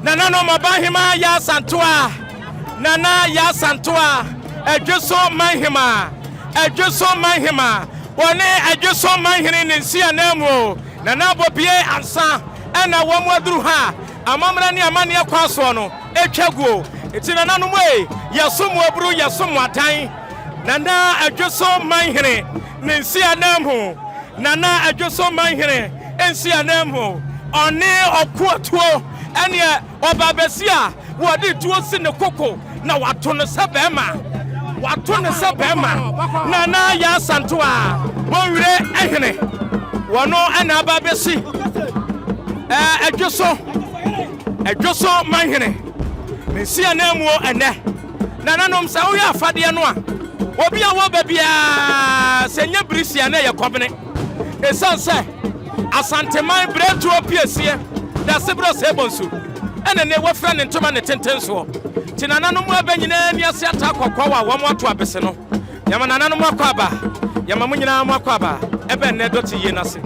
Nananom Ɔbaahemaa Yaa Asantewaa, Nana Yaa Asantewaa, Adweso Manhemaa, Adweso Manhemaa, wɔne Adweso Manhene ne nsiananmu, Nana Abobie Ansah ɛna wɔn aduru ha a amammerɛ ne amanneɛ kwan soɔ no ɛtwa guo. Nti nananom ei, yɛso mo aburu, yɛso mo adan. Nana Adweso Manhene ne nsiananmu, Nana Adweso Manhene nsiananmu, ɔne ɔko atuo, ɛneɛ ɔbaa bɛsi a wɔde tuo si ne koko na wato no sɛ bɛrima, wato no sɛ bɛrima. Nana Yaa Asantewaa Bonwire hene, wɔno ɛna aba bɛsi ɛɛ Adwoso, Adwoso Manhene ne nsiananmuo ɛnɛ. Nananom, sɛ wohwɛ afadeɛ no a, obi a wɔba biara, sɛ nyɛ birisi a na ɛyɛ kɔbene. Ɛsiane sɛ Asanteman berɛtuo piesie Dasebrɛ Osei-Bonsu ɛna nnɛ wafira ne ntoma ne tenten soɔ nti nananom aba nyinaa ani ase ataa kɔkɔɔ a wɔn ato abese no. Yɛma nananom akɔ aba, yɛma mo nyinaa mo akɔ aba ɛbɛ nnɛ dɔte yie no ase.